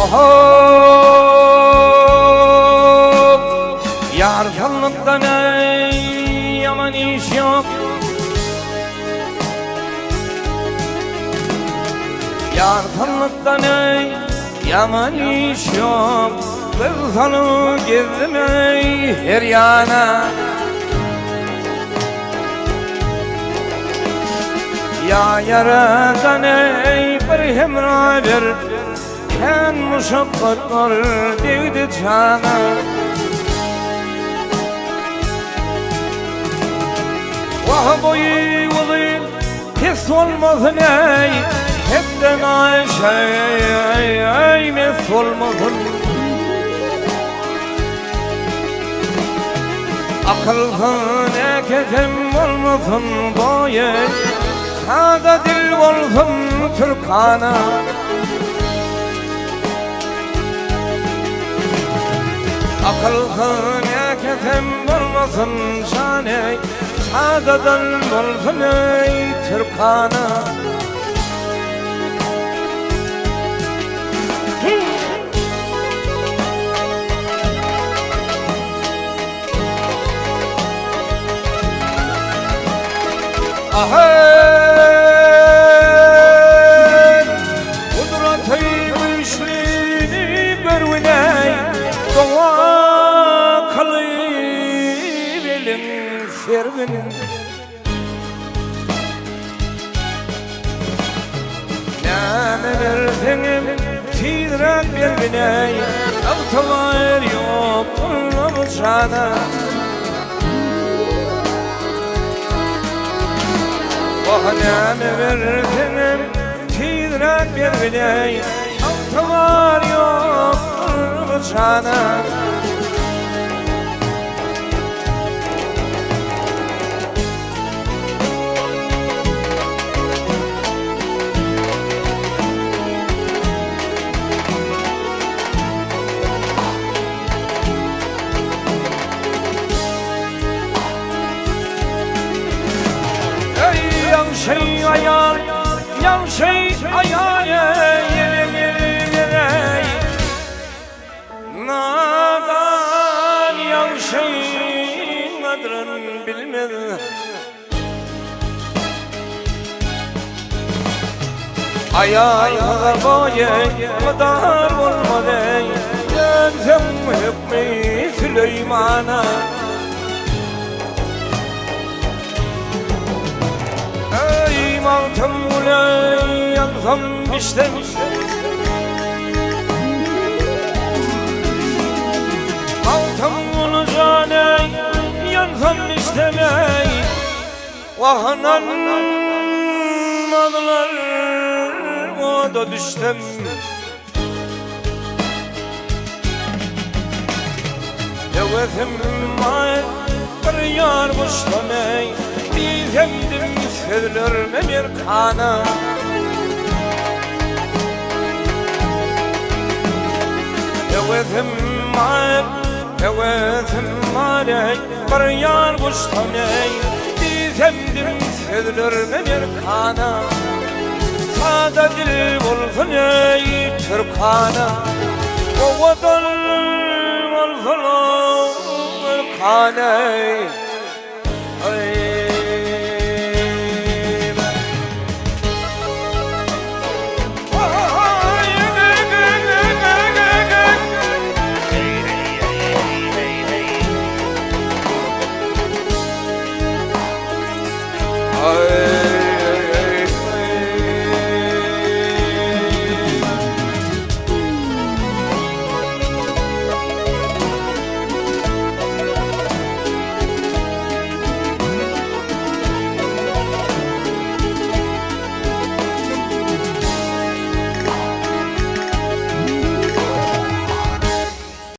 Oho! Ýarsalykdan eý ýaman iş ýok. Ýarsalykdan eý ýaman iş ýok. Göz salyp gezdim eý her ýana. Ýa ýaradan eý bir hemra ber. Kän muşakgatlar degdi jana. Wah boýy uzyn pes bolmasyn eý, Hetden aşa eý mes bolmasyn. Akylsyz näkesem bolmasyn boýy, Sada dil bolsun türkana. Akylsyz näkesem bolmasyn jan eý, Sadadan bolsun eý türkana. Aheý! Gudraty güýçlini görgüneý, Doga kylyp eliň sergin. Näme berseňem tizräk bergineý, Ygtybar ýok bu jana. Wah näme berseňem tizräk bergineý, Ygtybar ýok bu jana. Ey ýagşy aýal, ýagşy aýal, ey, ey, ey, ey. Nadan ýagşyň gadryn bilmez. Aýalsyza boýy mydar bolmaz eý, Dönseň hökmi Süleýmana. Eý Magtymguly ýansam bişsem. Magtymguly jan eý ýansam bişsem eý. Wah ynanmazlar oda düşsem. Höwesim bar bir ýar guşsam eý, Diýsemdim sözlerime merkana. Höwesim bar, höwesim bar eý, Bir ýar guşsam eý, Diýsemdim sözlerime merkana. Sada dil bolsun eý türkana, Owadan bolsun ol kany. Eý.